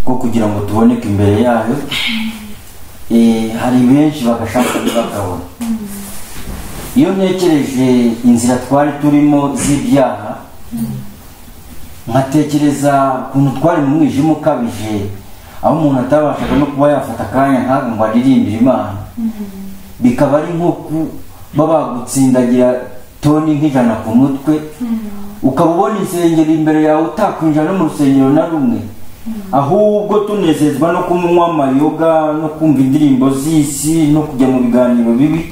bwo kugira ngo tuboneke imbere yayo. Hari benshi bagashaka bakabona. Iyo ntekereje inzira twari turimo z'ibyaha, nkatekereza ukuntu twari mu mwijima ukabije, aho umuntu atabashaga no kuba yafata akanya nk'aka ngo aririmbire Imana, bikaba ari nko kuba bagutsindagira toni nk'ijana ku mutwe, ukaba ubona insengero imbere yawe utakwinjira no mu rusengero na rumwe, ahubwo tunezezwa no kunywa amayoga no kumva indirimbo z'isi no kujya mu biganiro bibi.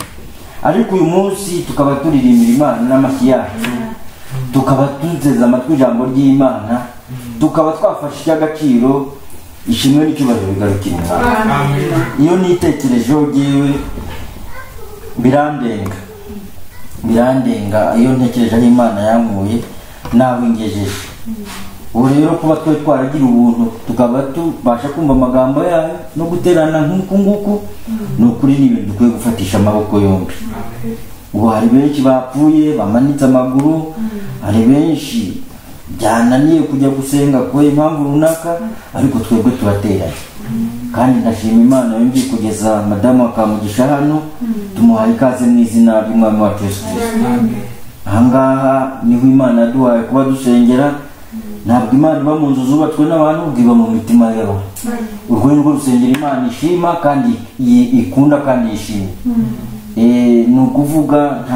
Ariko uyu munsi tukaba turirimbira Imana n'amashyi yacu, tukaba duteze amatwi ijambo ry'Imana, tukaba twafashe icy'agaciro. Ishimwe n'icyubahiro bigarukira Imana. Iyo nitekerejeho jyewe birandenga, birandenga iyo ntekereje aho Imana yankuye n'aho ingejeje. Ubu rero kuba twe twaragira ubuntu tukaba tubasha kumva amagambo yayo no guterana nk'uku nguku, ni ukuri ni ibintu dukwiye gufatisha amaboko yombi. Ubu hari benshi bapfuye bamanitse amaguru, hari benshi byananiye kujya gusenga kubera impamvu runaka, ariko twebwe turateranye. Kandi ndashima Imana yongeye kugeza madamu Kamugisha hano, tumuhaye ikaze mu izina ry'Umwami wacu Yesu Kristo. Ahangaha niho Imana yaduhaye kuba dusengera. Ntabwo Imana iba mu nzu zubatswe n'abantu, ubwo iba mu mitima y'abantu. Urwo ni rwo rusengero Imana ishima kandi ikunda kandi yishimye. Ni ukuvuga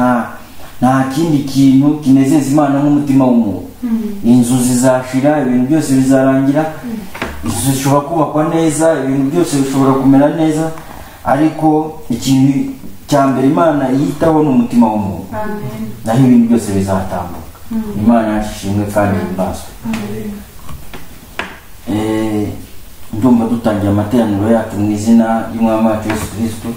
nta kindi kintu kinezeza Imana nk'umutima w'umuntu. Inzu zizashira, ibintu byose bizarangira, inzu zishobora kubakwa neza, ibintu byose bishobora kumera neza, ariko ikintu cya mbere Imana yitaho ni umutima w'umuntu. Naho ibintu byose bizatambuka. Imana yashimwe kandi imbazwe. Ndumva dutangiye amateraniro yacu mu izina ry'Umwami wacu Yesu Kristo.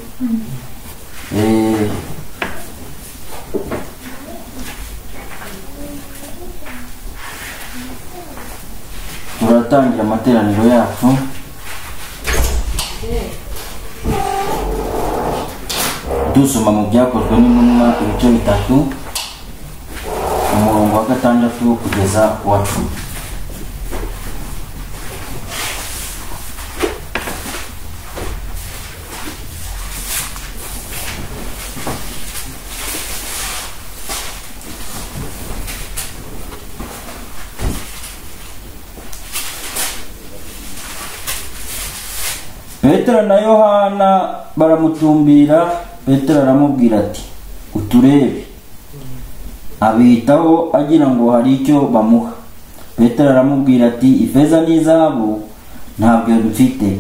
Turatangira amateraniro yacu dusoma mu Byakozwe n'Intumwa ibice 3, umurongo wa 6 kugeza ku wa 10. Petero na Yohana baramutumbira. Petero aramubwira ati uturebe. Abitaho agira ngo hari icyo bamuha. Petero aramubwira ati ifeza n'izahabu ntabwo mfite,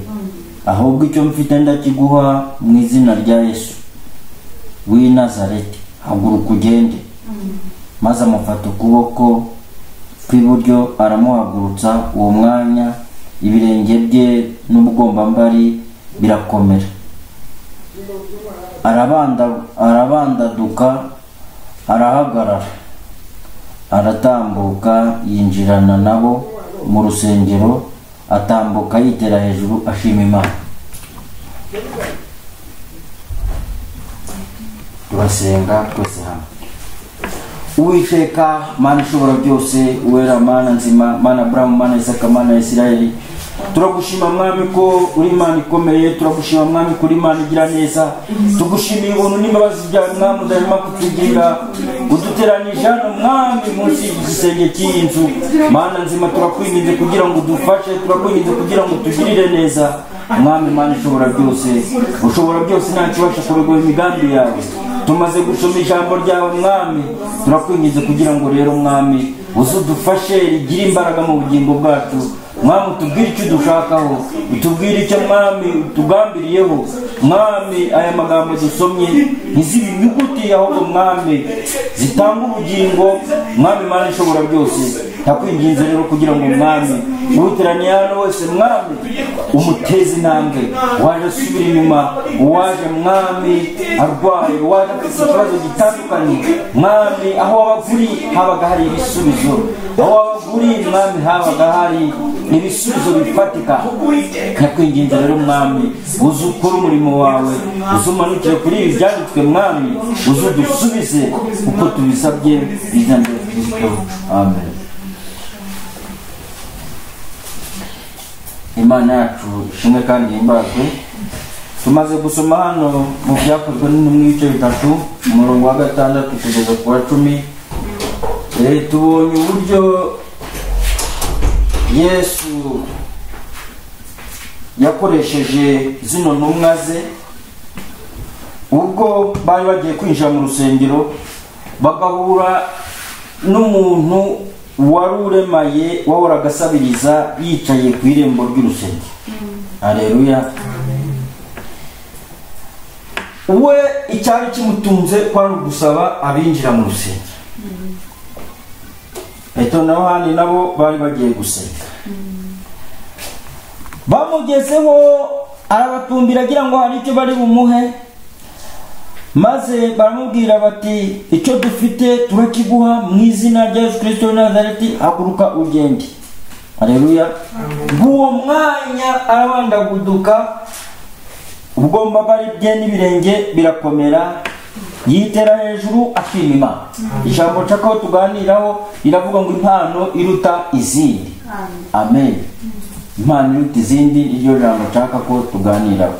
ahubwo icyo mfite ndakiguha mu izina rya Yesu w'i Nazareti, haguruka ugende. Maze amufata ukuboko kw'iburyo aramuhagurutsa. Uwo mwanya ibirenge bye n'ubugombambari birakomera, arabandaduka, arahagarara, aratambuka, yinjirana nabo mu rusengero, atambuka yitera hejuru ashima Imana. Turasenga twese hamwe. Uwiteka Mana ishobora byose, uwera Mana nzima, Mana Abrahamu, Mana Isaka, Mana Isirayeli, turagushima Mwami ko uri Imana ikomeye, turagushima Mwami ko uri Imana igira neza, tugushimiye ubuntu n'imbabazi byawe Mwami udahema kutugirira, uduteranije hano Mwami munsi y'igisenge cy'iyi nzu. Mana nzima, turakwinginze kugira ngo udufashe, turakwinginze kugira ngo utugirire neza. Mwami Mana ishobora byose, ushobora byose, nta kibasha kurogoya imigambi yawe. Tumaze gusoma ijambo ryawe Mwami, turakwinginze kugira ngo rero Mwami uzudufashe rigire imbaraga mu bugingo bwacu. Mwami utubwire icyo dushakaho, utubwire icyo Mwami utugambiriyeho. Mwami aya magambo dusomye ntizibe inyuguti, ahubwo Mwami zitanga ubugingo. Mwami Mana ishobora byose, ndakwinginze rero kugira ngo Mwami uteraniye hano wese Mwami umuteze intambwe, waje asubira inyuma, uwaje Mwami arwaye, uwaje afite ikibazo gitandukanye, Mwami aho wabaga uri habaga hari ibisubizo, aho wabaga uri Mwami habaga hari ibisubizo bifatika. Ndakwinginze rero Mwami uze ukore umurimo wawe, uzumanukire kuri ibi byanditswe Mwami, uzudusubize uko tubisabye mu izina rya Kristo. Amen. Imana yacu ishimwe kandi ihimbazwe. Tumaze gusoma hano mu Byakozwe n'Intumwa ibice 3 umurongo wa 6 kugeza ku wa 10. Tubonye uburyo Yesu yakoresheje zino ntumwa ze ubwo bari bagiye kwinjira mu rusengero, bagahura n'umuntu wari uremaye wahoraga asabiriza yicaye ku irembo ry'urusengero. Haleluya. We icyari kimutunze kwari ugusaba abinjira mu rusengero. Petero na Yohani nabo bari bagiye gusenga. Bamugezeho arabatumbira agira ngo hari icyo bari bumuhe, maze baramubwira bati icyo dufite turakiguha mu izina rya Yesu Kristo w'i Nazareti, haguruka ugende. Haleluya. Uwo mwanya arabandaguduka, ubwomba bari bye n'ibirenge birakomera, yitera hejuru ashima Imana. Ijambo nshaka ko tuganiraho riravuga ngo impano iruta izindi. Amen. Impano iruta izindi iryo jambo nshaka ko tuganiraho.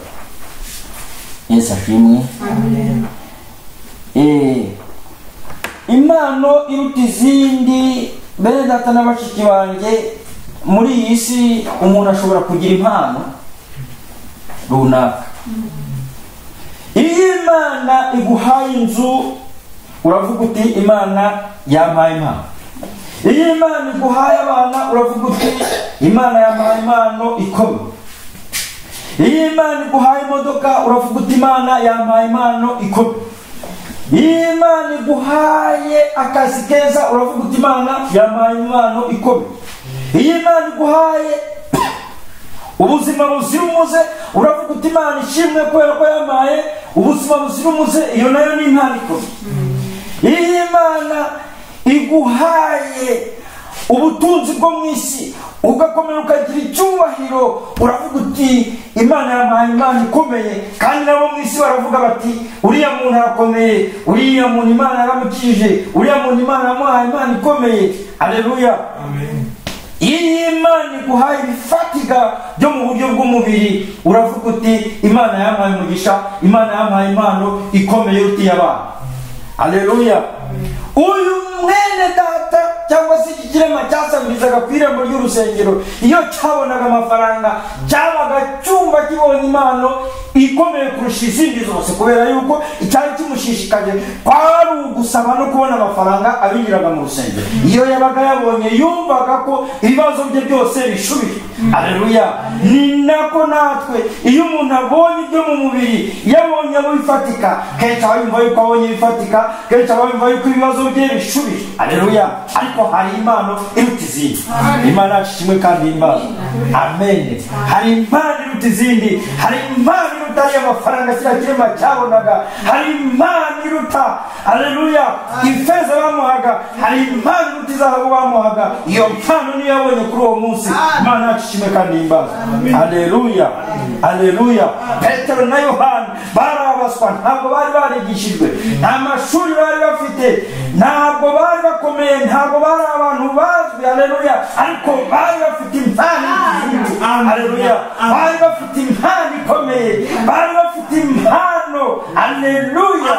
Yesu ashimwe. Amen. Impano iruta izindi, bene data na bashiki banjye, muri iyi si umuntu ashobora kugira impano runaka. Iyo Imana iguhaye inzu uravuga uti Imana yampaye impano. Iyo Imana iguhaye abana uravuga uti Imana yampaye impano ikomeye. Iyo Imana iguhaye imodoka uravuga uti Imana yampaye impano ikomeye. Iyo Imana iguhaye akazi keza uravuga uti Imana yampaye impano ikomeye. Iyo Imana iguhaye ubuzima buzira umuze uravuga uti Imana ishimwe kubera ko yampaye ubuzima buzira umuze, iyo nayo ni impano ikomeye. Iyo Imana iguhaye ubutunzi bwo mu isi ugakomera ukagira icyubahiro uravuga uti Imana yampaye impano ikomeye, kandi nabo mu isi baravuga bati uriya muntu arakomeye, uriya muntu Imana yaramukije, uriya muntu Imana yamuhaye impano ikomeye. Haleluya. Amen. Iyo Imana iguhaye ibifatika byo mu buryo bw'umubiri uravuga uti Imana yampaye umugisha, Imana yampaye impano ikomeye iruta iy'abana. Haleluya. Uyu mwene data cyangwa se iki kirema cyasabirizaga ku irembo ry'urusengero, iyo cyabonaga amafaranga cyabaga cyumva kibonye impano ikomeye kurusha izindi zose, kubera yuko icyari kimushishikaje kwari ugusaba no kubona amafaranga abinjiraga mu rusengero. Iyo yabaga yabonye yumvaga ko ibibazo bye byose bishubijwe. Haleluya. Ni nako natwe iyo umuntu abonye ibyo mu mubiri, yabonye abo bifatika, kenshi aba yumva yuko abonye ibifatika, kenshi aba yumva yuko ibibazo bye bishubijwe. Haleluya. Ariko hari impano iruta izindi. Imana yacu ishimwe kandi ihimbazwe. Amen. Hari impano iruta izindi, hari impano iruta ariya mafaranga kiriya kirema cyabonaga, hari impano iruta, haleluya, ifeza bamuhaga, hari impano iruta izahabu bamuhaga. Iyo mpano niyo yabonye kuri uwo munsi. Imana yacu ishimwe kandi ihimbazwe. Haleluya. Haleluya. Petero na Yohana barabaswa, ntabwo bari barigishijwe, nta mashuri bari bafite, ntabwo bari bakomeye, ntabwo bari abantu bazwi. Haleluya. Ariko bari bafite impano. Haleluya. Bari bafite impano ikomeye, bari bafite impano. Haleluya.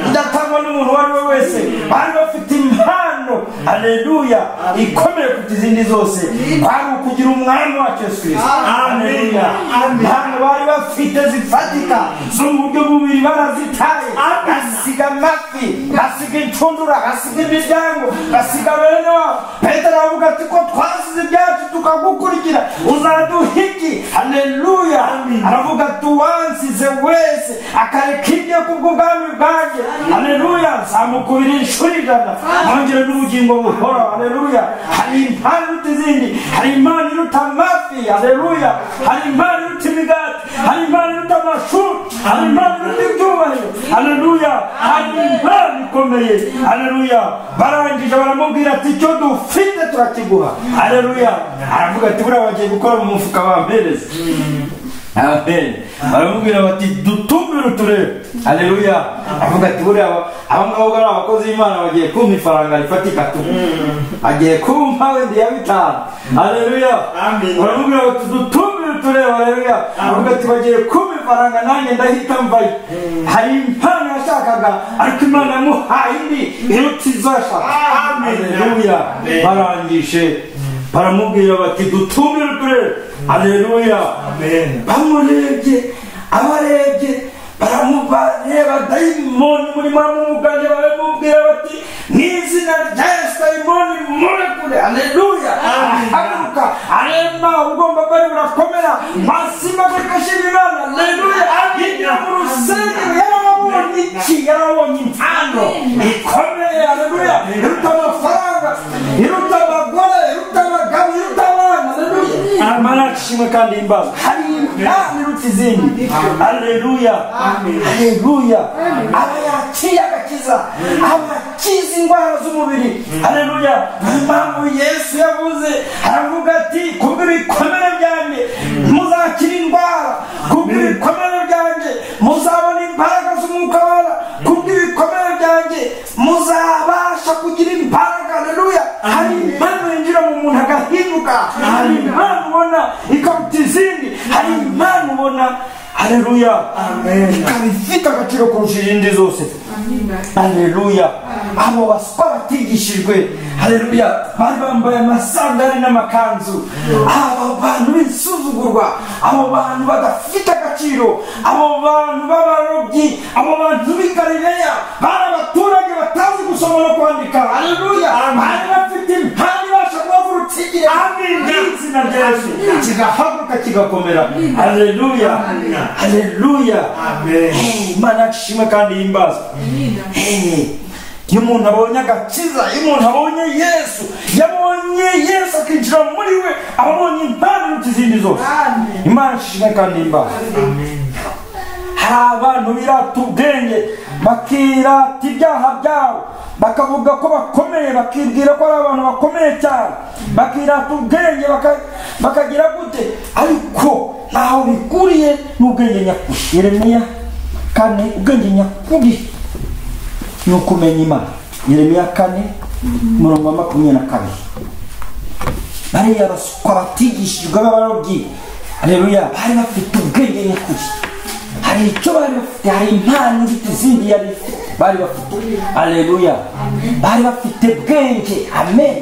Idatangwa n'umuntu uwo ari we wese. Bari bafite impano, haleluya, ikomeye kuruta izindi zose. Kwari ukugira umwami wacu Yesu Kristo. Haleluya. Impano bari bafite zifatika zo mu buryo bw'umubiri barazitaye, basiga amafi, basiga incundura, basiga imiryango, basiga bene wabo. Petero aravuga ati ko twasize ibyacu tukagukurikira, uzaduha iki? Haleluya. Aravuga ati uwansize wese akareka ibye kubw'ubwami bwanjye, haleluya, nzamukubira inshuro 100 mwongere n'ubugingo buhoraho. Haleluya. Hari impano iruta izindi, hari impano iruta amafi. Haleluya. Hari impano iruta imigati, hari impano iruta amashuri, hari impano iruta ibyubahiro. Haleluya. Hari impano ikomeye. Haleluya. Barangije baramubwira ati icyo dufite turakiguha. Haleluya. Aravuga ati buriya bagiye gukora mu mufuka bampereza. Amen. Baramubwira bati dutumbire uturebe. Haleluya. Avuga ati buriya aba ngabo ari abakozi b'Imana bagiye kumpa ifaranga rifatika tu, agiye kumpa wenda ya 5. Haleluya. Baramubwira bati dutumbire uturere, haleluya. Avuga ati bagiye kumpa ifaranga nanjye ndahita mvayo. Hari impano yashakaga ariko Imana yamuhaye indi iruta izo yashakaga. Haleluya. Barangije baramubwira bati dutumire uturere. Haleluya. Bamurebye, abarebye baramubareba, dayimoni muri baramumuganje, baramubwira bati mu izina rya Yesu dayimoni murekure. Haleluya. Ahaguruka arema, ubugomba bwari burakomera, masima agashima Imana. Haleluya. Yinjira mu rusengero, yarabonye iki? Yarabonye impano ikomeye. Haleluya. Iruta amafaranga, iruta abagore, iruta abagabo, iruta abana. Haleluya. Imana ishimwe kandi imbaza. Hari impano iruta izindi. Haleluya. Haleluya. Aba yaciye agakiza, aba akiza indwara z'umubiri. Haleluya. Impamvu Yesu yavuze aravuga ati kubw'ibikomere byanjye muzakira indwara, kubw'ibikomere byanjye muzabona imbaraga z'umwuka wera, kubw'ibikomere byanjye muzabasha kugira imbaraga. Haleluya. Hari impano yinjira mu muntu agahinduka, hari impano ubona ikaruta izindi, hari impano ubona, haleluya, ikaba ifite agaciro kurusha izindi zose. Haleluya. Abo baswa batigishijwe, haleluya, bari bambaye amasandari n'amakanzu. Abo bantu b'insuzugurwa, abo bantu badafite agaciro, abo bantu b'abarobyi, abo bantu b'i Galileya bari abaturage batazi gusoma no kwandika. Haleluya. Bari bafite impano ibasha guhagurutsa igihe izina rya Yesu kigahaguruka kigakomera. Haleluya. Haleluya. Imana ishimwe kandi himbazwe. Iyo umuntu abonye agakiza, iyo umuntu abonye Yesu, yabonye Yesu akinjira muri we, aba abonye impano iruta izindi zose. Imana ishimwe kandi himbazwe. Hari abantu birata ubwenge, bakirata ibyaha byabo, bakavuga ko bakomeye, bakibwira ko ari abantu bakomeye cyane, bakirata ubwenge, bakagira gute, ariko ntaho bikuriye n'ubwenge nyakuri. Yeremiya 4, ubwenge nyakuri ni ukumenya Imana. Yeremiya 4 umurongo wa 22. Bariya baswa batigishijwe b'abarobyi, haleluya, bari bafite ubwenge nyakuri. Hari icyo bari bafite, hari impano iruta izindi yari bari bafite. Haleluya. Bari bafite bwenge. Amen.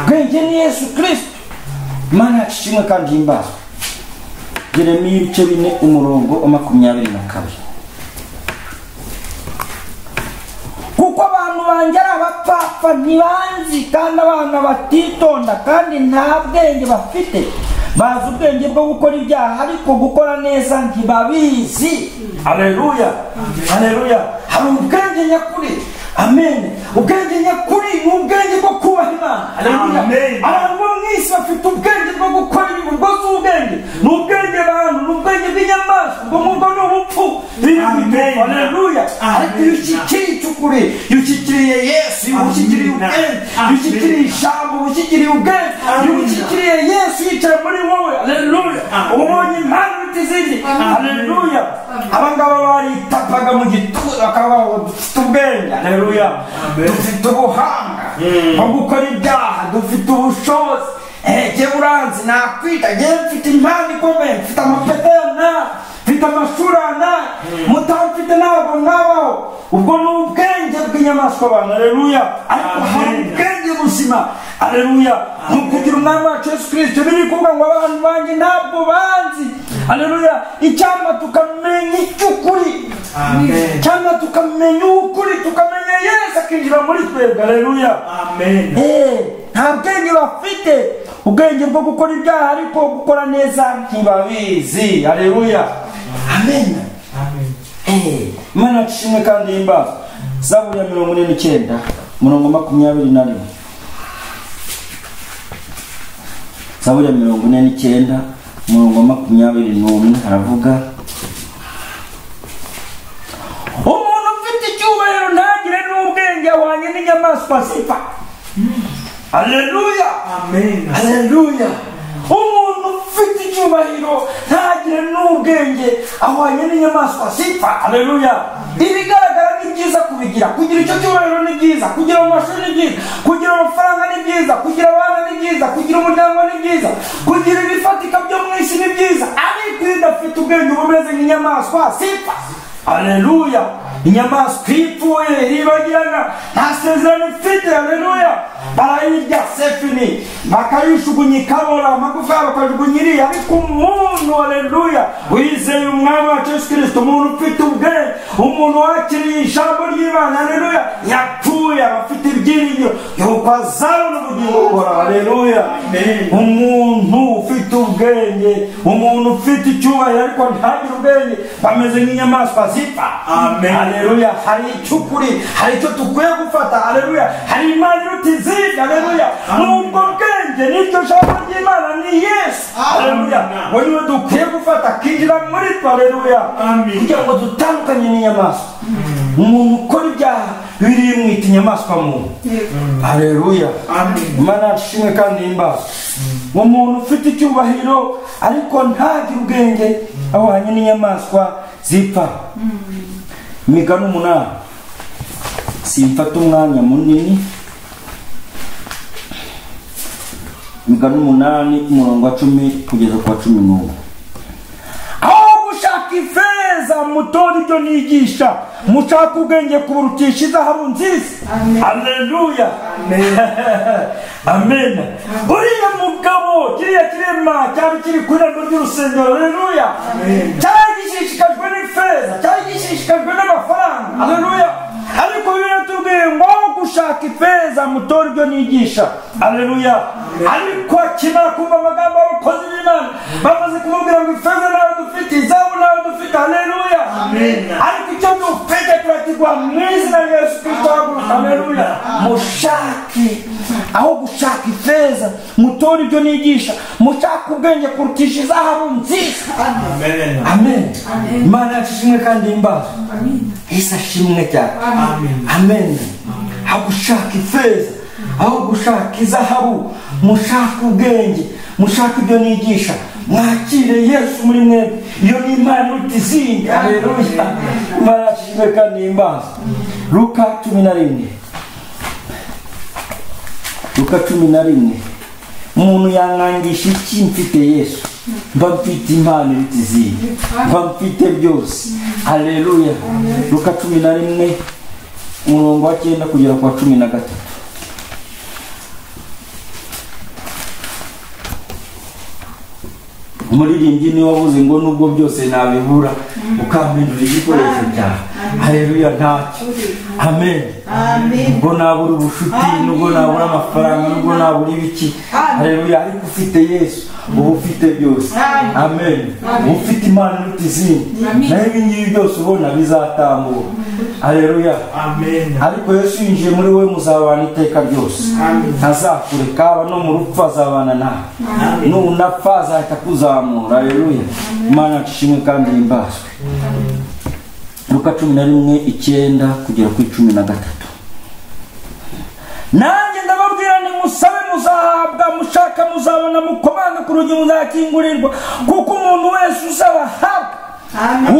Bwenge ni Yesu Kristo. Imana ishimwe kandi himbazwe. Yeremiya ibice 4 umurongo wa 22. Kuko abantu banjye ari abapfapfa ntibanzi, kandi abana batitonda, kandi nta bwenge bafite. Bazi ubwenge bwo gukora ibyaha ariko gukora neza ntibabizi. Haleluya. Haleluya. Hari ubwenge nyakuri. Amen. Ubwenge nyakuri ni ubwenge bwo kubaha Imana. Haleluya. Abantu bo mu isi bafite ubwenge bwo gukora ibintu, ubwo si ubwenge, ni ubwenge bantu, ni ubwenge bw'inyamaswa, ubwo ngubwo ni ubupfu. Haleluya. Ariko iyo ushyikiriye icy'ukuri, iyo ushyikiriye Yesu, iyo ushyikiriye ubwenge, iyo ushyikiriye ijambo, ushyikiriye ubwenge, iyo ushyikiriye Yesu yicaye muri wowe. Haleluya. Ubonye impano iruta izindi. Haleluya. Aba ngaba baritapaga mu gituza bakavuga ngo dufite ubwenge. Haleluya. Dufite ubuhanga bwo gukora ibyaha, dufite ubushobozi. Jye uranzi nakwita, jye mfite impano ikomeye, mfite amapeta ya na, mfite amashuri ana, mutamfite ntabwo mwabaho. Ubwo ni ubwenge bw'inyamaswa abantu. Haleluya. Ariko hari ubwenge buzima. Haleluya. Ni ukugira umwami wacu Yesu Kristo. Biri kuvuga ngo abantu banjye ntabwo banzi. Haleluya. Icyampa tukamenya icy'ukuri, cyangwa tukamenya ukuri, tukamenya Yesu akinjira muri twebwe. Haleluya. Nta bwenge bafite, ubwenge bwo gukora ibyaha ariko gukora neza ntibabizi. Haleluya. Amen. Imana ishimwe kandi himbazwe. Zaburi ya 49 umurongo 21. Zaburi ya 49 umurongo 21 haravuga umuntu ufite icyubahiro ntagire n'ubwenge ahwanye n'inyamaswa zipfa. Haleluya. Amen. Haleluya. Umuntu ufite icyubahiro ntagire n'ubwenge ahwanye n'inyamaswa zipfa. Haleluya. Ibigaragara ni byiza kubigira, kugira icyo cyubahiro ni byiza, kugira amashuri ni byiza, kugira amafaranga ni byiza, kugira abana ni byiza, kugira umuryango ni byiza, kugira ibifatika byo mu isi ni byiza, ariko iyo udafite ubwenge uba umeze nk'inyamaswa zipfa. Haleluya. Inyamaswa ipfuye iribagirana, nta sezerano ifite. Haleluya. Barayirya sefini, bakayishugunya ikabora, amagufa bakajugunya iriya. Ariko umuntu, haleluya, wizeye umwami wacu Yesu Kristo, umuntu ufite ubwenge, umuntu wakiriye ijambo ry'Imana, haleluya, yapfuye aba afite ibyiringiro yuko azabona ubugingo buhoraho. Haleluya. Umuntu ufite ubwenge, umuntu ufite icyubahiro ariko ntagire ubwenge, bameze nk'inyamaswa zipfa. Haleluya. Hari icy'ukuri, hari icyo dukwiye gufata. Haleluya. Hari Imana iruta izindi. Haleluya. Nubwo bwenge n'iryo jambo ry'Imana ni Yesu. Haleluya. We niwe dukwiye gufata akinjira muri twe. Haleluya. Kugira ngo dutandukanye n'inyamaswa. Umuntu ukora ibyaha Bibiliya imwita inyamaswa muntu. Haleluya. Imana ishimwe kandi ihimbazwe. Umuntu ufite icyubahiro ariko ntagire ubwenge ahwanye n'inyamaswa zipfa. Imigani 8. Simfata umwanya munini. Imigani 8 umurongo wa 10 kugeza kwa 11. Aho gushaka ifeza mutora ibyo nigisha, mushaka ubwenge kuburutisha izahabu nziza. Haleluya. Amen. Uriya mugabo, kiriya kirema cyari kiri ku irembo ry'urusengero. Haleluya. Cyari gishishikajwe n'ifeza, cyari gishishikajwe n'amafaranga. Haleluya. Ariko biratubwiye ngo gushaka ifeza mutora ibyo nigisha. Haleluya. Ariko akimara kumva amagambo y'abakozi b'Imana, bamaze kumubwira ngo ifeza nawe dufite, izahabu nawe dufite. Haleluya. Ariko icyo dufite turakigwa mu izina rya Yesu Kristo. Haleluya. Mushake, aho gushaka ifeza mutora ibyo nigisha, mushaka ubwenge kurutisha izahabu nziza. Amen. Imana yacu ishimwe kandi ihimbazwe. Yesu ashimwe cyane. Amen. Aho gushaka ifeza, aho gushaka izahabu, mushaka ubwenge, mushaka ibyo nigisha, mwakire Yesu muri mwebwe. Iyo ni Imana iruta izindi. Haleluya. Imana yacu ishimwe kandi ihimbazwe. Luka 11. Luka 11. Umuntu yankangisha iki mfite Yesu? Mba mfite impano iruta izindi, mba mfite byose. Haleluya. Luka 11 umurongo wa 9 kugera kwa 13. Umuririmbyi niwe wavuze ngo nubwo byose nabibura ukampindura igikoresho cyawe. Haleluya. Ntacyo. Amen. Nubwo nabura ubushuti, nubwo nabura amafaranga, nubwo nabura ibiki, haleluya, ariko ufite Yesu uba ufite byose. Amen. Ufite Imana iruta izindi, naho ibi ngibi byose ubona bizatambuka. Haleluya. Ariko Yesu yinjiye muri wowe, muzabana iteka ryose. Ntazakureka, haba no mu rupfu azabana nawe, nunapfa azahita akuzamura. Haleluya. Imana ishimwe kandi ihimbazwe. Luka 11:9 kugera kuri 13. Nanjye ndababwira nti musabe muzahabwa, mushaka muzabona, mukomanga ku rugi muzakingurirwa, kuko umuntu wese usaba ahabwa,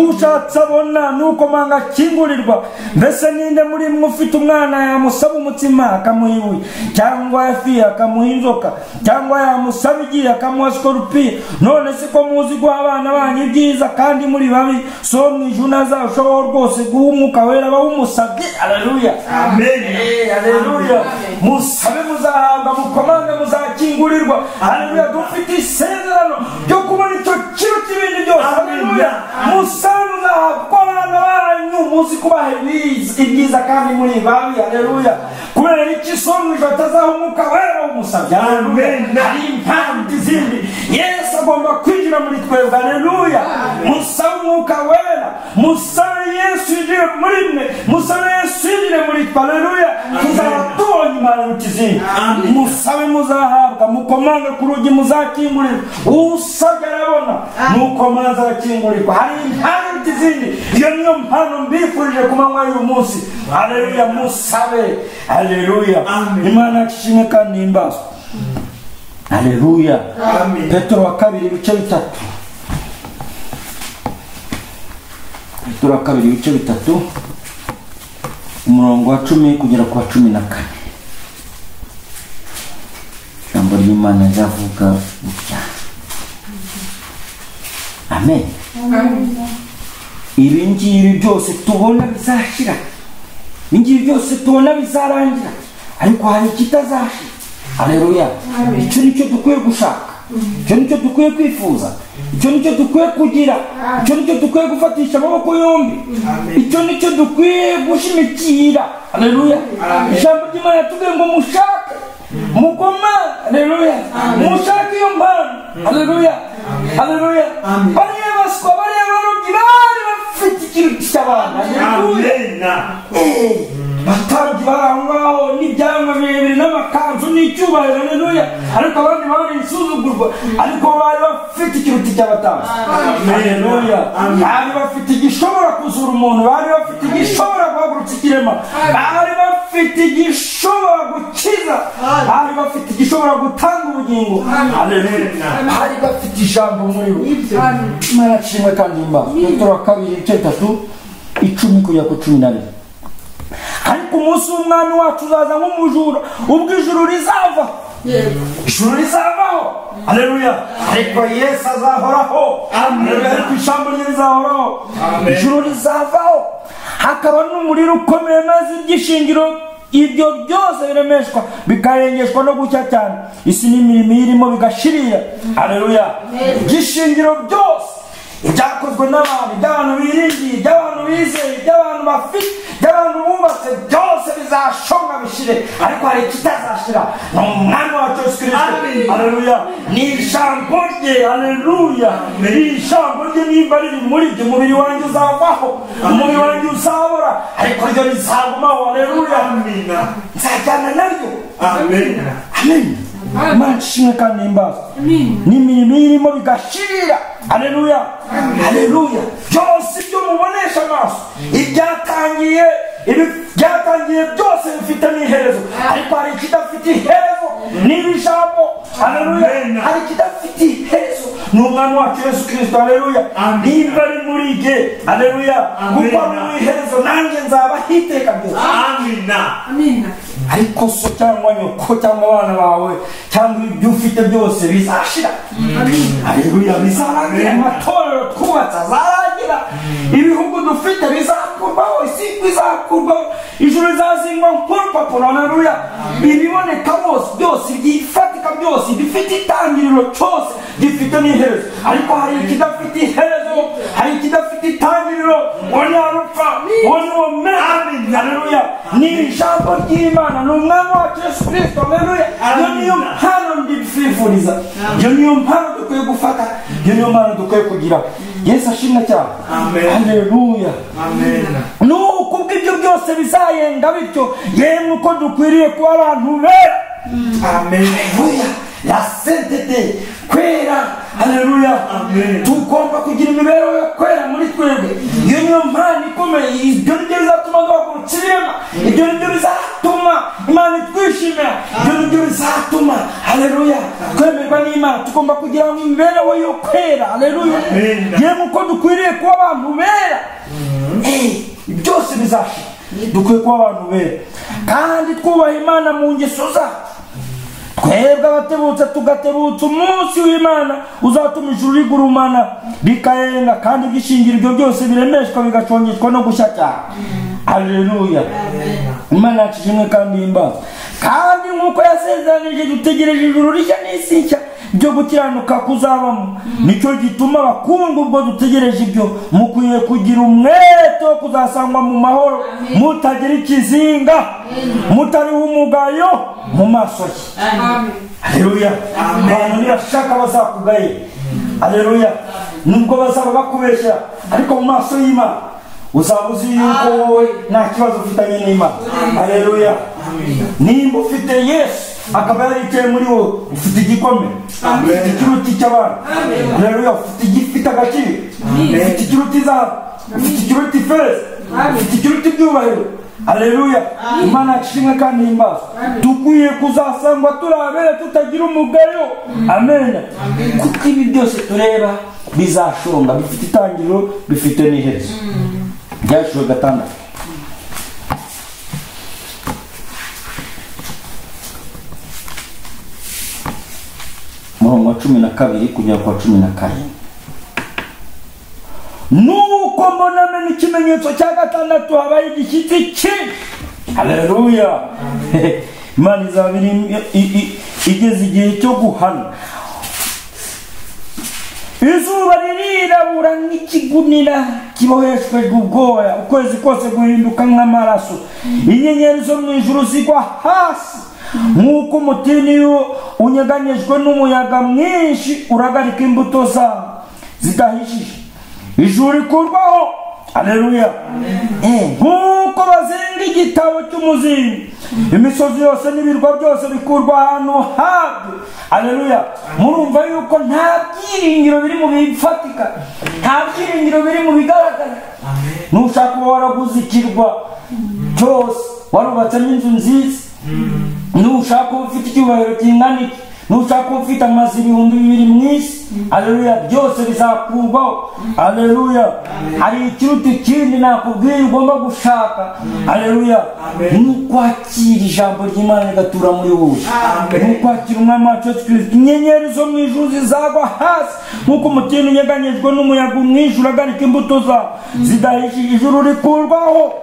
ushatse abona, nukomanga akingurirwa. Mbese ninde muri mwe ufite umwana yamusaba umutsima akamuha ibuye, cyangwa ifi akamuha inzoka, cyangwa yamusaba igi akamuha sikorupiyo? None se ko muzi guha abana banyu ibyiza kandi muri babi, so mu ijuru ntazarushaho rwose guha umwuka wera abawumusabye? Haleluya. Amen. Haleluya. Musabe muzahabwa, mukomange muzakingurirwa. Haleluya. Dufite isezerano ryo kubona icyo kiruta ibindi byose. Haleluya. Musabe muzahabwa, abana banyu muzi kubaha ibyiza kandi muri babi. Haleluya. Kubera iki so mu ijuru atazaha umwuka wera umusabye? Haleluya. Hari impamvu izindi. Yesu agomba kwinjira muri twebwe. Haleluya. Musabe umwuka wera, musabe Yesu yinjire muri mwe, musabe Yesu yinjire muri twe. Haleluya. Tuzaba tubonye Imana iruta izindi. Musabe muzahabwa, mukomange ku rugi muzakingurirwa. Usabye arabona, nukomanze arakingurirwa. Hari impano iruta izindi. Iyo niyo mpano mbifurije ku manywa y'uyu munsi. Haleluya. Musabe. Haleluya. Imana ishimwe kandi ihimbazwe. Haleluya. Petero wa 2 ibice 3. Petero wa 2 ibice 3. umurongo wa 10 kugera ku wa 14. Ijambo ry'Imana riravuga gutya. Amen. Ibi ngibi byose tubona bizashira, ibi ngibi byose tubona bizarangira, ariko hari ikitazashira. Haleluya. Icyo nicyo dukwiye gushaka, icyo nicyo dukwiye kwifuza, icyo nicyo dukwiye kugira, icyo nicyo dukwiye gufatisha amaboko yombi, icyo nicyo dukwiye gushimikira. Haleluya. Ijambo ry'Imana ritubwiye ngo mushake, mugoma. Haleluya. Mushake iyo mpano. Haleluya. Haleluya. Bariya baswa, bariya barobyi bari bafite ikintu cy'abana. Haleluya. Batambyi bari aho ngaho n'ibyanwa birebire n'amakanzu n'icyubahiro. Haleluya. Ariko abandi bari insuzugurwa, ariko bari bafite ikiruti cy'abatambyi. Haleluya. Bari bafite igishobora kuzura umuntu, bari bafite igishobora guhagurutsa ikirema, bari bafite igishobora gukiza, bari bafite igishobora gutanga ubugingo. Haleluya. Bari bafite ijambo muri bo. Imana ishimwe kandi imbabazi. Petero wa kabiri ibice 3 10 kugera ku 12. Ariko umunsi w'umwami wacu uzaza nk'umujura, ubwo ijuru rizava. Ijuru rizavaho. Haleluya. Ariko Yesu azahoraho. Haleluya. Ariko ijambo rye rizahoraho. Ijuru rizavaho, hakaba n'umuriro ukomeye, maze ibyishingiro ibyo byose biremeshwa bikarengeshwa no gucya cyane, isi n'imirimo irimo bigashirira. Haleluya. Ibyishingiro byose ibyakozwe n'abantu, iby'abantu biringiye, iby'abantu bizeye, iby'abantu bafite, iby'abantu bubatse, byose bizashonga bishire, ariko hari ikitazashira, ni umwami wacu Yesu Kristo. Haleluya. Ni ijambo rye. Haleluya. Ni ijambo rye nimba riri muri jye, umubiri wanjye uzavaho, umubiri wanjye uzabora, ariko ryo rizagumaho. Haleluya. Nzajyana naryo. Amen. Amen. Imana ishimwe kandi imbabazi. N'imirimo irimo bigashirira. Haleluya. Haleluya. Byose ibyo mubonesha amaso, ibyatangiye, ibyatangiye byose bifite n'iherezo, ariko hari ikidafite iherezo, ni ijambo. Haleluya. Hari ikidafite iherezo, ni umwami wacu Yesu Kristo. Haleluya. Nimba ari muri jye, haleluya, kuko ari mu iherezo, nanjye nzaba hiteka byose. Amina. Ariko so cyangwa nyoko cyangwa abana bawe cyangwa ibyo ufite byose bizashira. Haleluya. Bizarangira. Amatorero twubatse azarangira, ibihugu dufite bizakurwaho, isi bizakurwaho, ijuru rizazingwa nk'urupapuro. Haleluya. Ibiboneka byose, ibyifatika byose, bifite itangiriro cyose gifite n'iherezo, ariko hari ikidafite iherezo, hari ikidafite itangiriro. Uwo ni Alufa, uwo ni Omega. Haleluya. Ni ijambo ry'Imana, ni umwami wacu Yesu Kristo. Haleluya. Iyo niyo mpano ndibifuriza, iyo niyo mpano dukwiye gufata, iyo niyo mpano dukwiye kugira. Yesu ashimwe cyane. Haleluya. Nuko ubwo byose bizayenga bityo, yemwe uko dukwiriye kuba abantu bera. Haleluya. La sainteté, kwera. Haleluya. Tugomba kugira imibereho yo kwera muri twebwe. Iyo niyo mpano ikomeye, ibyo nibyo bizatuma duhagurutsa ibirema, ibyo nibyo bizatuma Imana itwishimira, ibyo nibyo bizatuma, haleluya, twemerwa n'Imana. Tugomba kugira imibereho yo kwera. Haleluya. Yemwe uko dukwiriye kuba abantu bera, byose bizashira. Dukwiye kuba abantu bera kandi twubaha Imana mu ngeso zacu. Twebwe abatebutse tugatebutsa umunsi w'Imana uzatuma ijuru rigurumana rikayenga, kandi ibyishingiro ibyo byose biremeshwa bigacongeshwa no gushya cyane. Haleluya. Imana yacu ishimwe kandi imbabazi. Kandi nk'uko yasezeranije, dutegereje ijuru rishya n'isi nshya byo gukiranuka kuzabamo. Nicyo gituma abakungu ubwo dutegereje ibyo, mukwiye kugira umwete wo kuzasangwa mu mahoro, mutagira ikizinga, mutariho umugayo mu maso ye. Haleluya. Abantu nibashaka bazakugaye. Haleluya. Nubwo bazaba bakubeshya, ariko mu maso y'Imana uzaba uzi yuko wowe nta kibazo ufitanye n'Imana. Haleluya. Nimba ufite Yesu akaba yaricaye muri wowe, ufite igikombe, ufite ikiruti cy'abantu. Haleluya. Ufite igifite agaciro, ufite ikiruti izahabu, ufite ikiruti ifeza, ufite ikiruti ibyubahiro. Haleluya. Imana yacu ishimwe kandi imbabazi. Dukwiye kuzasangwa turi abera tutagira umugayo. Amen. Kuko ibi byose tureba bizashonga, bifite itangiriro, bifite n'iherezo. Byashuwe 6. 12 kugera kwa 17. Nuko mbona amena ikimenyetso cya gatandatu, habaye igishyitsi cyinshi. Haleluya. Imana izaba igeze igihe cyo guhana. Izuba ririrabura nk'ikigunira kiboheshejwe ubwoya, ukwezi kose guhinduka nk'amaraso, inyenyeri zo mu ijuru zigwa hasi nk'uko umutini unyeganyejwe n'umuyaga mwinshi uragarika imbuto zawo zidahishije. Ijuru rikurwaho. Haleluya. Nk'uko bazinga igitabo cy'umuzingo, imisozi yose n'ibirwa byose bikurwa ahantu habyo. Haleluya. Murumva yuko nta byiringiro biri mu bifatika, nta byiringiro biri mu bigaragara. Nushaka kuba waraguze ikirwa cyose, warubatsemo inzu nziza, nushaka kuba ufite icyubahiro kingana iki, nushaka kuba ufite amazu 2000 mu isi, haleluya, byose bizakurwaho. Haleluya. Hari ikiruta ikindi nakubwiye ugomba gushaka. Haleluya. Ni ukwakira ijambo ry'Imana rigatura muri wowe, ni ukwakira Umwami wacu Yesu Kristo. Inyenyeri zo mu ijuru zizagwa hasi nk'uko umutini unyeganyejwe n'umuyaga mwinshi uragarika imbuto zawo zidahishije. Ijuru rikurwaho.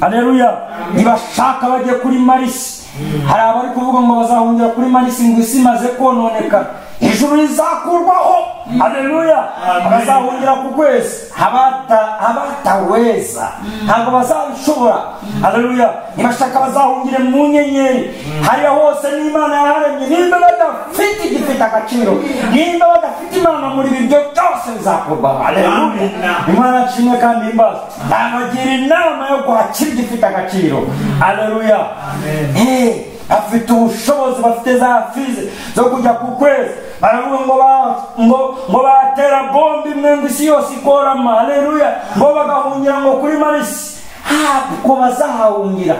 Haleluya. Nibashaka bajye kuri Marisi. Hari abari kuvuga ngo bazahungira kuri Marisi ngo isi imaze kononekara. Ijuru rizakurwaho. Haleluya. Bazahungira ku kwezi, abataweza ntabwo bazabishobora. Haleluya. Nibashaka bazahungire mu nyenyeri, hariya hose n'Imana yaharemye. Nimba badafite igifite agaciro, nimba badafite Imana muri ibyo byose bizakurwaho. Haleluya. Imana nshimwe kandi imbaza. Nabagira inama yo kwakira igifite agaciro. Haleluya. Afite ubushobozi, bafite za fize zo kujya ku kwezi. Baravuga ngo batera bombe imwe ngo isi yose ikorama. Haleluya. Ngo bagahungira ngo kuri Marisi, ntabwo bazahahungira.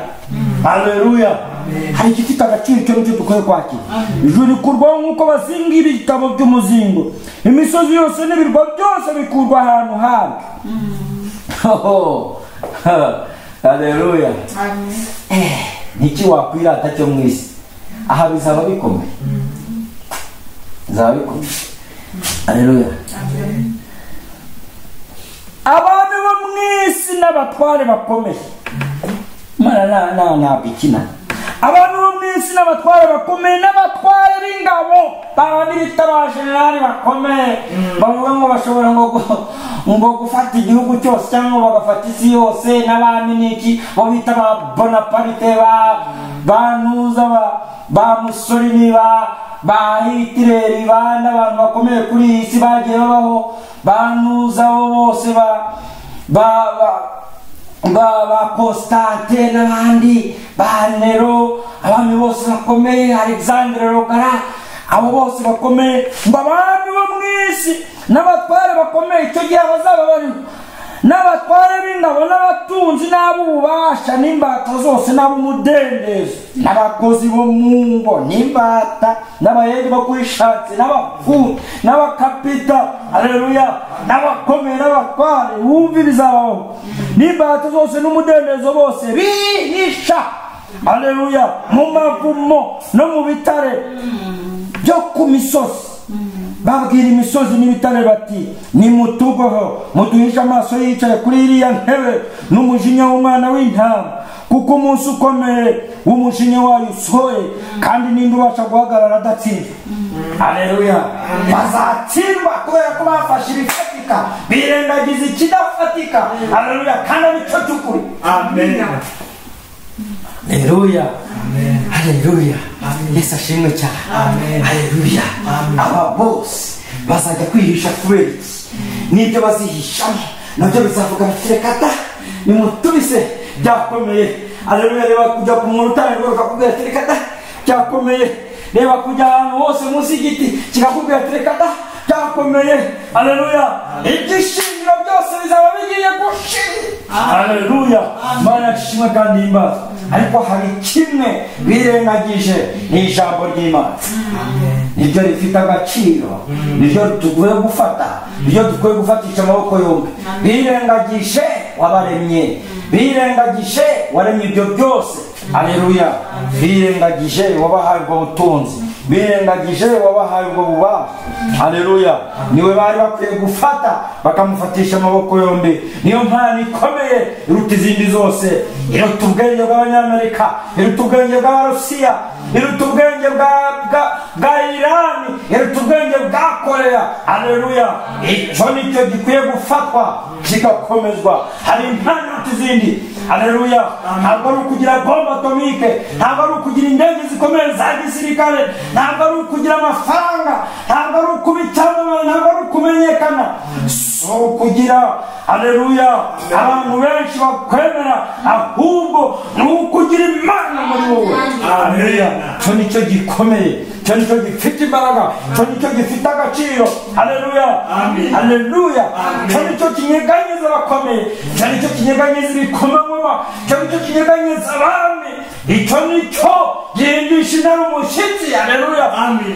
Haleluya. Hari igifite agaciro, icyo nicyo dukwiye kwakira. Ijuru rikurwaho nk'uko bazinga ibitabo by'umuzingo, imisozi yose n'ibirwa byose bikurwa ahantu habyo. Haleluya. Niki wakwirata cyo mu isi? Aha bizaba bikomeye, bizaba bikomeye. Haleluya. Abami bo mu isi n'abatware bakomeye, Imana ntabwo ikina. Abantu bo mu isi n'abatware bakomeye n'abatware b'ingabo, babandi bita ba generali bakomeye, bavuga ngo bashobora ngo gufata igihugu cyose cyangwa bagafata isi yose n'abami n'iki, bo bita ba Bonaparte, ba Nuza, ba Mussolini, ba Hitler, ba n'abantu bakomeye kuri iyi si bagiye babaho, ba Nuza bo bose, ba Constantine n'abandi, ba Nero, abami bose bakomeye, Alexandre Rogara, abo bose bakomeye. Ngo abami bo mu isi n'abatware bakomeye, icyo gihe abazaba bariho, n'abatware b'ingabo n'abatunzi n'ab'ububasha n'imbata zose n'ab'umudendezo n'abakozi bo mu ngo n'imbata n'abayede bo kuri shansi n'abafundi n'abakapita. Haleluya. N'abakomeye n'abatware, wumva ibizabaho, n'imbata zose n'umudendezo bose bihisha. Haleluya. Mu mavumo no mu bitare byo ku misozi. Babwira imisozi n'ibitare bati: nimutugoho, muduhishe amaso yicaye kuri iriya ntebe n'umujinya w'umwana w'intama, kuko umunsi ukomeye w'umujinya wayo usohoye, kandi ninde ubasha guhagarara adatsinzwe. Haleluya. Bazatsindwa kubera ko bafashe ibifatika, birengagiza ikidafatika. Haleluya. Kandi nicyo cy'ukuri. Amen. Haleluya. Haleluya. Yesu ashimwe cyane. Haleluya. Aba bose bazajya kwihisha kubera iki? N'ibyo bazihishamo nabyo bizavuga biti: reka da, nimutubise, byakomeye. Haleluya. Reba kujya ku muntu utanirwa bakakubwira ati: reka da, byakomeye. Reba kujya ahantu hose munsi y'igiti kikakubwira ati: reka da, byakomeye. Haleluya. Ibyishingiro byose bizaba bigiye gushira. Haleluya. Imana ishimwe kandi imbaza. Ariko hari kimwe birengagije, ni ijambo ry'Imana. Niryo rifite agaciro, niryo dukwiye gufata, niryo dukwiye gufatisha amaboko yombi. Birengagije wabaremye, birengagije waremye ibyo byose. Haleluya. Birengagije wabahaye ubwo butunzi. Birengagije wabahaye ubwo bubasha. Haleluya. Niwe bari bakwiye gufata bakamufatisha amaboko yombi. Niyo mpano ikomeye iruta izindi zose. Iruta ubwenge bw'Abanyamerika, iruta ubwenge bw'Abarusiya, iruta ubwenge bwa Irani, iruta ubwenge bwa Korea. Haleluya. Icyo nicyo gikwiye gufatwa kigakomezwa. Hari impano iruta izindi. Haleluya. Ntabwo ari ukugira bombe atomike, ntabwo ari ukugira indege zikomeye za gisirikare, ntabwo ari ukugira amafaranga, ntabwo ari ukuba icyamamare, ntabwo ari ukumenyekana. Si ukugira, haleluya, abantu benshi bakwemera, ahubwo ni ukugira Imana muri wowe. Haleluya. Icyo nicyo gikomeye, icyo nicyo gifite imbaraga, icyo nicyo gifite agaciro. Haleluya. Haleluya. Icyo nicyo kinyeganyeza abakomeye, icyo nicyo kinyeganyeza ibikomangoma, icyo nicyo kinyeganyeza abami, icyo nicyo gihindisha intare umushyitsi. Haleluya.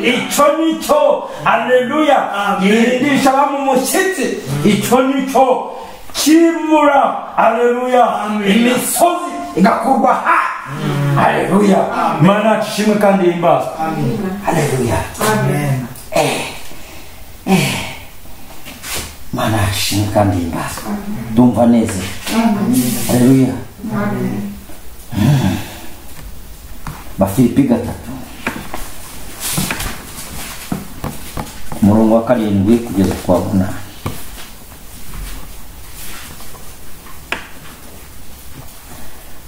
Icyo nicyo, haleluya, gihindisha abami umushyitsi. Icyo nicyo kimura, haleluya, imisozi igakurwa ha. Haleluya. Imana yacu ishimwe kandi ihimbazwe. Haleluya. Imana yacu ishimwe kandi ihimbazwe. Ndumva neza. Haleluya. Bafilipi 3 umurongo wa 7 kugeza kwa 8.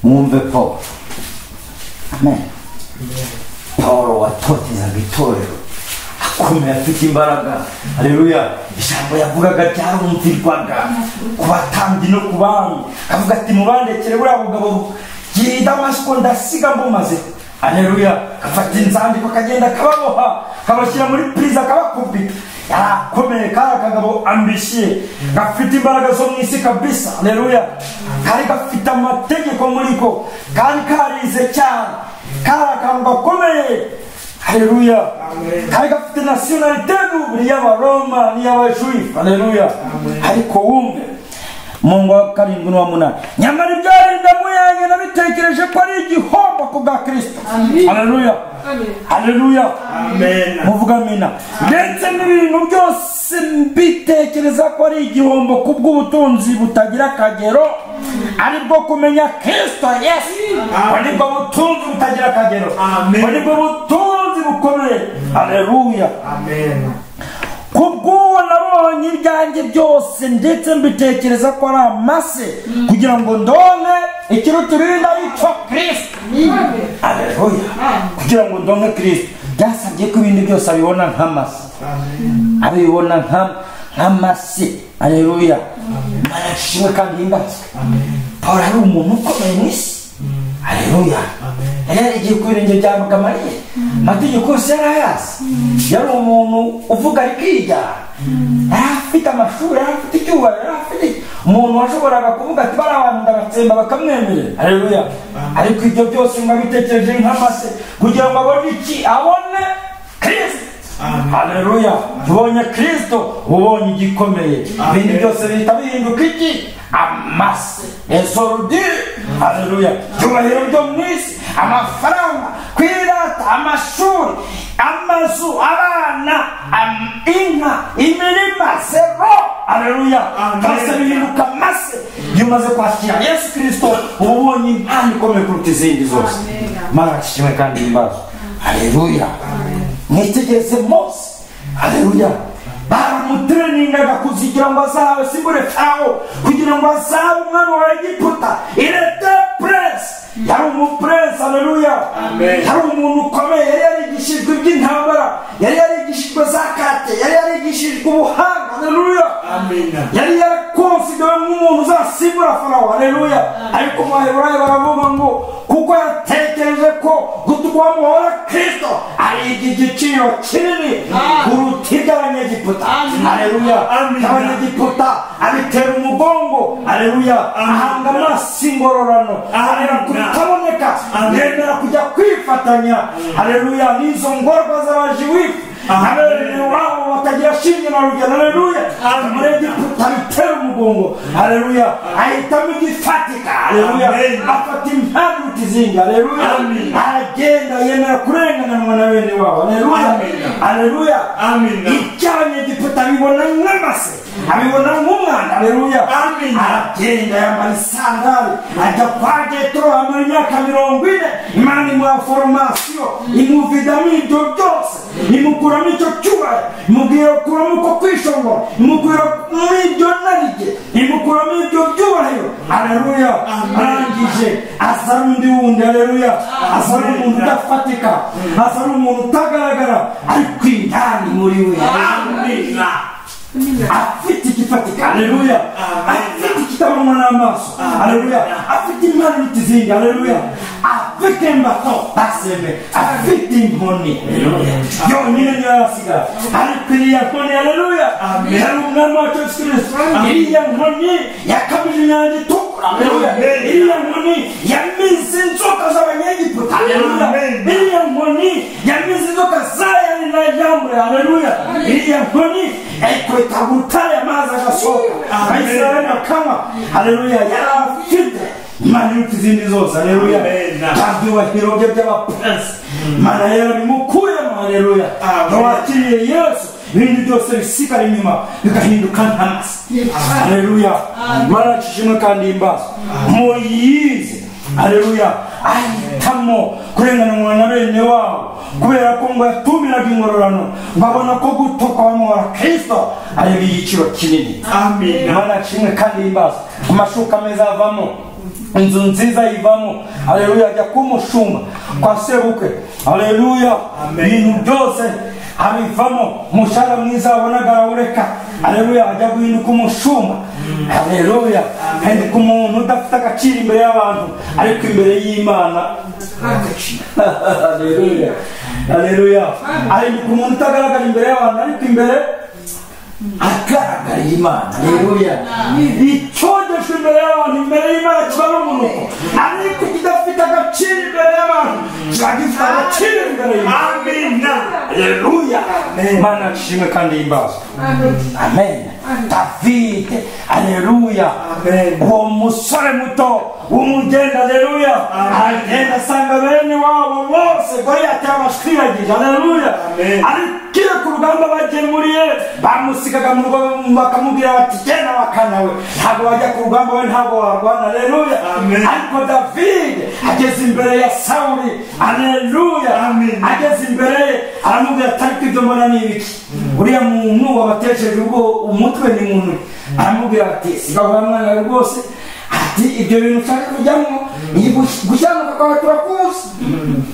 Mwumve Paul. Amen. Paul watotezaga itorero akomeye, afite imbaraga. Haleluya. Ijambo yavugaga ryarumvirwaga ku batambyi no ku bami. Akavuga ati mubandekere buriya bugabo bw'i Damasiko ndasiga mbumaze. Haleluya. Afata inzandiko akagenda akababoha, akabashyira muri prison, akabakubita. Yarakomeye, kari akagabo ambitieux, gafite imbaraga zo mu isi kabisa. Haleluya. Kari gafite amategeko muri ko, kari karize cyane, kari akantu gakomeye. Haleluya. Kari gafite nationalité double y'Abaroma n'iy'Abajuifu. Haleluya. Ariko wumve Mungu wa 7 n'uwa 8, nyamara ibyarinda muyange nabitekereje ko ari igihombo ku bwa Kristo. Haleluya. Haleluya. Amen. Muvuga amina. Ndetse n'ibintu byose mbitekereza ko ari igihombo ku bw'ubutunzi butagira akagero, ari bwo kumenya Kristo Yesu. Ari bwo butunzi butagira akagero, ari bwo butunzi bukomeye. Haleluya. Amen. Kubw'uwo nabonye ibyanjye byose, ndetse mbitekereza ko ari amase, kugira ngo ndonke ikiruta ibindi ari cyo Kristo. Haleluya. Kugira ngo ndonke Kristo byasabye ko ibindi byose abibona nk'amase, abibona nk'amase. Haleluya. Imana ishimwe kandi ihimbazwe. Paul ari umuntu ukomeye mu isi. Haleluya. Yari yarigiye ku birenge bya Gamaliya, amategeko yose yari ayazi. Yari umuntu uvuga arikijyana, yari afite amashuri, yari afite icyubahiro, yari afite umuntu washoboraga kuvuga ati bari abantu ndabatsemba bakamwemerera. Haleluya. Ariko ibyo byose ngo abitekereje nk'amase kugira ngo abone iki? Abone Kristo. Haleluya. Ubonye Kristo, ubonye igikomeye. Ibindi byose bihita bihinduka iki? Amase, esorudire. Haleluya. Icyubahiro byo mu isi, amafaranga, kwirata, amashuri, amazu, abana, inka, imirima, zero. Haleluya. Byose bihinduka amase iyo umaze kwakira Yesu Kristo, uba ubonye impano ikomeye kuruta izindi zose. Imana ishimwe kandi ihimbazwe. Haleluya. Mwitegereze Mose. Haleluya. Baramutereningaga kuzigira ngo azabe simbure Farawo, kugira ngo azabe umwami wa Egiputa. Il était prince. Yari umuprince. Haleluya. Yari umuntu ukomeye, yari yarigishijwe iby'intambara, yari yarigishijwe za karate, yari yarigishijwe ubuhanga. Haleluya. Yari yarakonsidewe nk'umuntu uzasimbura Farawo. Haleluya. Ariko mu Baheburayo baravuga ngo kuko yatekereje ko gutukwa muhora Kristo ari igiciro kinini kuruta iby'Abanyegiputa. Haleluya. Abanyegiputa abitera umugongo. Haleluya. Ahanga amaso ingororano, areba ku bitaboneka, yemera kujya kwifatanya. Haleluya. N'izo ngorwa z'abajiwifu, abene wabo batagira shinge na rugero. Haleluya. Muri Egiputa bitera umugongo. mugongo. Haleluya. Ahitamo igifatika. Haleluya. Afata impano izindi. Haleluya. Aragenda yemera kurengananwa na bene wabo. Haleluya. Haleluya. Icy'abanyegiputa abibona nk'amase, abibona nk'umwana. Haleluya. Aragenda yambara isandali ajya kwa Getro amara imyaka 40. Imana imuha foromasiyo, imuvidamo ibyo byose, imukuramo icyo cyubahiro, imubwira kuramo uko kwishongora, imukuramo ibyo narige, imukuramo ibyo byubahiro. Haleluya. Arangije asa n'undi wundi. Haleluya. Asa n'umuntu udafatika, asa n'umuntu utagaragara, ariko indani muri we afite igifatika. Haleluya. Afite ikitabonwa n'amaso. Haleluya. Afite impano izindi. Haleluya. Afite imbato baseme, afite inkoni. Haleluya. Yonyine niyo yasigara, ariko iriya nkoni, haleluya, yari umwami wacu Yesu Kristo. Iriya nkoni yakamije inyanja itukura. Haleluya. Iriya nkoni yamize inzoka z'abanyegiputa. Haleluya. Iriya nkoni yamize inzoka za Yane na Yambure. Haleluya. Iriya nkoni yayikweta urutare amazi agasohoka, Abisirayeli bakanywa. Haleluya. Yari afite Imana iruta izindi zose. Haleluya. Nta byubahiro bye by'abapurensi Imana yarabimukuyemo. Haleluya. Wakiriye Yesu, ibindi byose bisigara inyuma bigahinduka nk'amase. Haleluya. Imana ishimwe kandi imbazo Moyize. Haleluya. Ahitamo kurengananwa na bene wabo kubera ko ngo yatumiraga ingororano, ngo abona ko gutoka bamuhora Kristo ari igiciro kinini. Imana ishimwe kandi imbazo. Amashuka meza avamo, inzu nziza yivamo. Haleluya. Ajya kumushumba kwa sebukwe. Haleluya. Ibintu byose abivamo, umushahara mwiza wabonaga arawureka. Haleluya. Ajya guhinduka umushumba. Haleluya. Ahinduka umuntu udafite agaciro imbere y'abantu, ariko imbere y'Imana. Haleluya. Haleluya. Ahinduka umuntu utagaragara imbere y'abantu, ariko imbere agaragara Imana. Haleluya. Icyogejwe imbere y'abantu, imbere y'Imana kiba ari umunuko, ariko kidafite agaciro imbere y'abantu kiba gifite agaciro imbere y'Imana. Haleluya. Imana ishimwe kandi imbazwe. Amen. David, haleluya, uwo musore muto w'umugenda, haleluya, aragenda asanga bene wabo bose Goliyati yabashwiragije. Haleluya. Ariko ku rugamba bagemuriye bamusigaga mu rugo bakamubwira bati genda wakana we, ntabwo wajya ku rugamba we, ntabwo warwana. Haleluya. Ariko David ageze imbere ya Sawuli. Haleluya. Ageze imbere ye aramubwira ati ariko ibyo mbona ni ibiki? Uriya muntu wabatesheje ubwo umutwe ni muntu. Aramubwira ati siga wa mwana wawe rwose, ati ibyo bintu ushaka kujyamo gushyanuka kwawe turakuzi,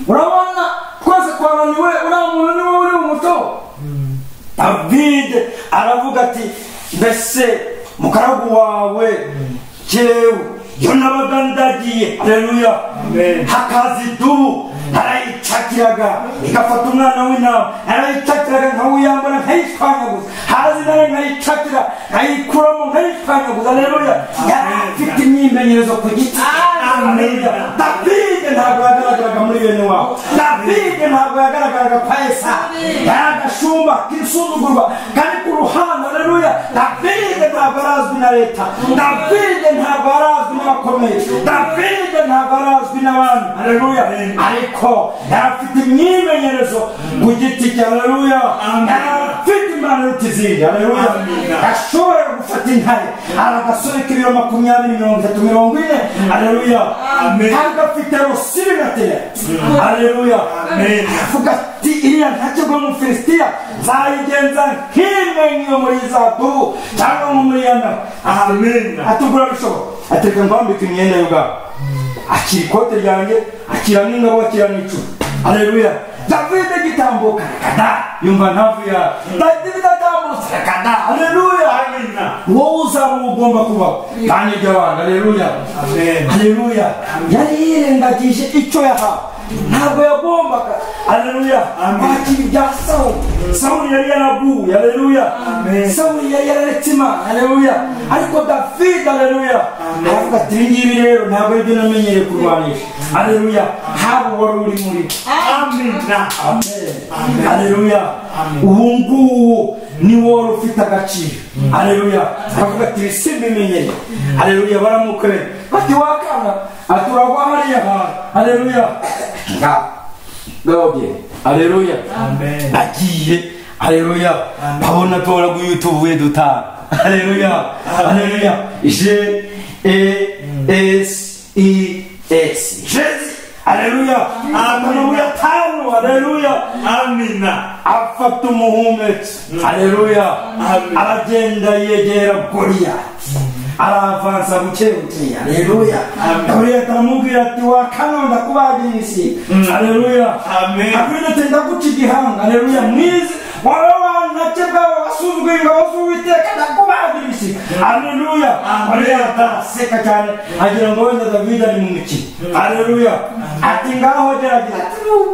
urabona twese twananiwe, uriya muntu niwe uri umuto. David aravuga ati mbese mukaragu wawe jewe iyo nabaga ndagiye, haleluya, hakaza idubu narayicakiraga igafata umwana w'intama, narayicakiraga nkawuyambara nkayishwanyaguza, haza intare nkayicakira nkayikuramo nkayishwanyaguza. Haleluya. Yari afite imyimenyerezo ku giti. Haleluya. David ntabwo yagaragaraga muri bene wabo. David ntabwo yagaragaraga kwa Esawu. Yari agashumba k'isuzugurwa kandi ku ruhande. Haleluya. David ntabwo arazwi na leta. David ntabwo arazwi n'abakomeye. David ntabwo arazwi n'abandi. Haleluya. Ariko yari afite imyimenyerezo ku giti cye. Haleluya. Yari afite impano iruta izindi. Haleluya. Yashoboraga gufata intare, hari agasore k'ibiro 20, 30, 40. Haleluya. Kandi gafite rusirigatera. Haleluya. Avuga ati iriya ntakirwa mu Filisitiya nzayigenza nk'imenyo muri za dubu cyangwa nko muri ya ntare. Atugura bishoboka, atereka ngwambike imyenda y'ubwabo, akira ikote ryanjye, akira n'ingabo, akira n'icumu. Haleluya. David agitambuka reka da, yumva ntavu ya David atambutse reka da. Haleluya. Wowe uzaba ugomba kubaho kandi by'abantu. Haleluya. Haleluya. Yari yirengagije icyo yahawe, ntabwo yagombaga, haleluya, kwakira ibya Sawuli. Sawuli yari yaraguye. Haleluya. Sawuli yari yararetse Imana. Haleluya. Ariko David, haleluya, aravuga ati ibi ngibi rero ntabwo aribyo namenyereye kurwanisha. Haleluya. Haba wari uri muri. Amen. Haleluya. Ubu ngubu Ni wowe ufite agaciro. Haleluya. Aravuga ati simbimenyere. Haleluya. Baramukorera bati wakana aturagwa hariya hantu. Haleluya. Ngabye. Haleluya. Amen. Agiye. Haleluya. Babona toraguye utubuye dutanu. Haleluya. Haleluya. J E S I S. Jésus. Haleluya. Amabuye atanu. Haleluya. Amina. Afata umuhumetso. Haleluya. Aragenda yegera Goliyati. Aravansa buke buke. Haleluya. Goliyati aramubwira ati wakano ndakubagira isi. Haleluya. Amen. Akwiriye ati ndaguca igihanga. Haleluya. Mwiza wawe bwawe wasuzuguye ingabo z'Uwiteka ndakubagira isi. Haleluya. Goliyati araseka cyane agira ngo wenda Dawidi ari mu mikino. Haleluya. Ati ngaho gerageza.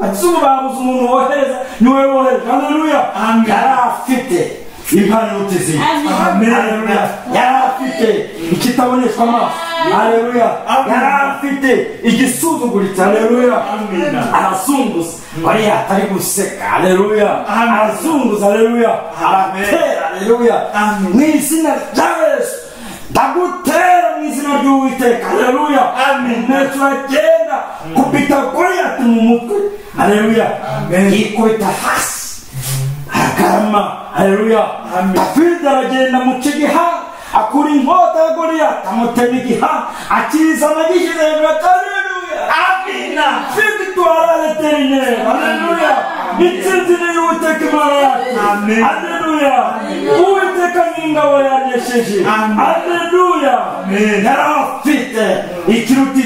Ati ubu babuze umuntu wohereza ni wowe wohereza. Haleluya. Yari afite impano y'ubuzima. Haleluya. Yari afite ikitaboneshwa amaso. Haleluya. Yari afite igisuzuguritse. Haleluya. Arazunguza. Goliyati ari guseka. Haleluya. Arazunguza. Haleluya. Aratera. Haleluya. Mu izina rya Yesu ndagutera mu izina ry'Uwiteka. Haleluya. Ndetse uragenda kubita Goliyati mu mutwe. Haleluya. Yikubita hasi aragarama. Haleluya. Dawidi aragenda mu gihanga akura inkota ya Goliyati amutema igihanga akizana agishyize hejuru. Haleluya. Amina. Victoire à l'Éternel. Haleluya. Intsinzi ni y'Uwiteka Imana yacu. Haleluya. Uwiteka ni ingabo yanesheje. Haleluya. Yari afite ikiruta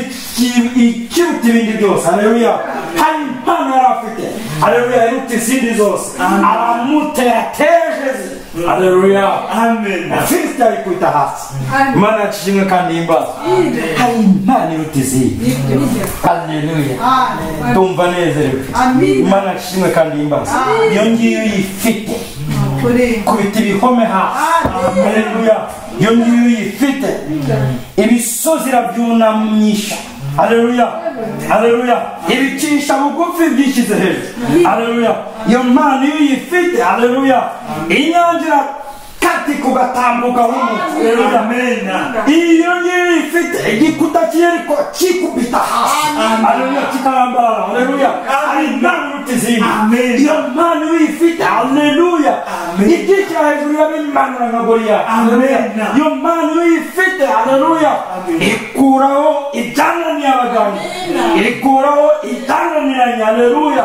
ibindi byose. Haleluya. Hari impano yari afite. Haleluya. Iruta izindi zose. Aramutera atejeje. Haleluya. Amen. Afite arikubita hasi. Imana yacu ishimwe kandi ihimbaze. Hari impano iruta izindi. Haleluya. Ndumva nezerewe. Imana yacu ishimwe kandi ihimbaze. Iyo ngiyo uyifite kubita ibihome hasi. Haleluya. Iyo ngiyo uyifite ibisozi irabyunamisha. Haleluya. Haleluya. Ibicisha bugufi byishyize hejuru. Haleluya. Iyo mpano iyo uyifite. Haleluya. Inyanja irakati kugatambuka h'umuntu. Amena. Iyo ngiyo uyifite igikuta cy'Yeriko kikubita hasi. Haleluya. Kikarambara. Haleluya. Hari impano iruta izindi. Iyo mpano iyo uyifite. Haleluya. Ibyishyira hejuru y'abimanura nka Goliyati. Iyo mpano iyo uyifite. Haleluya. Ikuraho ibyananiye abaganga. Ikuraho ibyananiranye. Haleluya.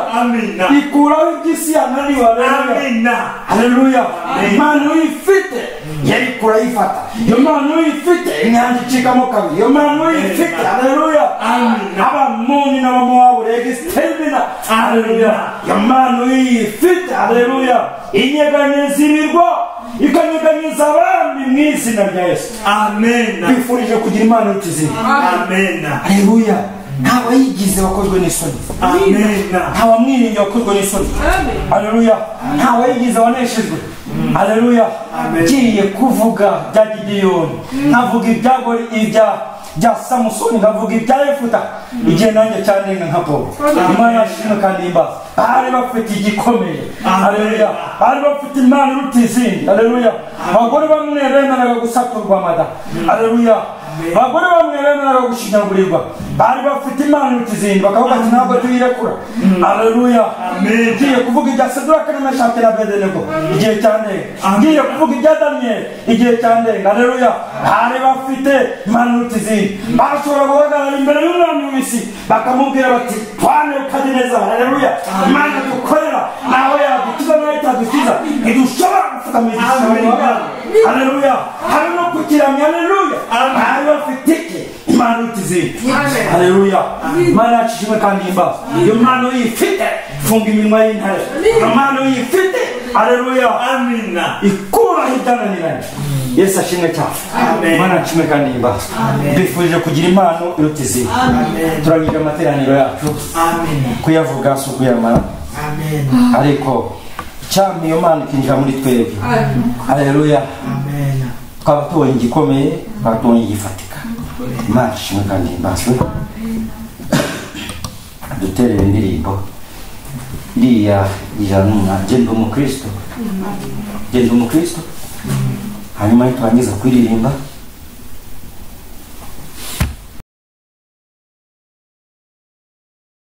Ikuraho iby'isi yananiwe. Haleluya. Haleluya. Impano iyo uyifite Yeriko urayifata. Iyo mpano iyo uyifite inyanja icikamo kabiri. Iyo mpano iyo uyifite. Haleluya. Abamoni n'Abamowabu registemina. Haleluya. Iyo mpano iyo uyifite. Haleluya. Inyeganyeza ibirwa ikanyeganyeza abami mu izina rya Yesu. Amen. Twifurije kugira impano iruta izindi. Amen. Haleluya. Nta wayigize wakozwe n'isoni. Amen. Nta wamwiringiye wakozwe n'isoni. Haleluya. Nta wayigize waneshejwe. Haleluya. Ngiye kuvuga bya Gideyoni, nkavuga ibya bya Samusoni, nkavuga ibya Yefuta. Igihe nanjye cyandenga nka Paul. Imana yashimwe kandi ihimbaze. Bari bafite igikomeye. Haleluya. Bari bafite impano iruta izindi. Haleluya. Abagore bamwe bemeraga gusaturwa amada. Haleluya. Abagore bamwe bemeraga gushinyagurirwa. Bari bafite impano iruta izindi bakavuga ati ntabwo tuyirekura. Haleluya. Ngiye kuvuga ibya Saduraka na Meshaki na Abedenego igihe cyandenga. Ngiye kuvuga ibya Daniyeli igihe cyandenga. Haleluya. Bari bafite impano iruta izindi. Bashobora guhagarara imbere y'umwami w'isi bakamubwira bati twanebukadineza. Haleluya. Imana dukorera nawe yadukiza nawe itadukiza ntidushobora gupfukamira igishushanyo. Haleluya. Hari no kukiramya. Haleluya. Bari bafite iki? Imana iruta izindi. Haleluya. Imana yacu ishimwe kandi ihimbaze. Iyo mpano uyifite funga iminwa y'intare. Iyo mpano uyifite. Haleluya. Amina. Ikuraho ibyananiranye. Yesu ashimwe cyane. Imana yacu ishimwe kandi ihimbaze. Mbifurije kugira impano iruta izindi. Turangije amateraniro yacu. Kuyavuga si ukuyamara. Ariko icyampa iyo mpano ikinjira muri twebwe. Haleluya. Twaba tubonye igikomeye, twaba tubonye igifatika. Imana ishimwe kandi ihimbazwe. Duterere indirimbo. Iriya 108, Genda Umukristo, Genda Umukristo. Hanyuma niturangiza kuririmba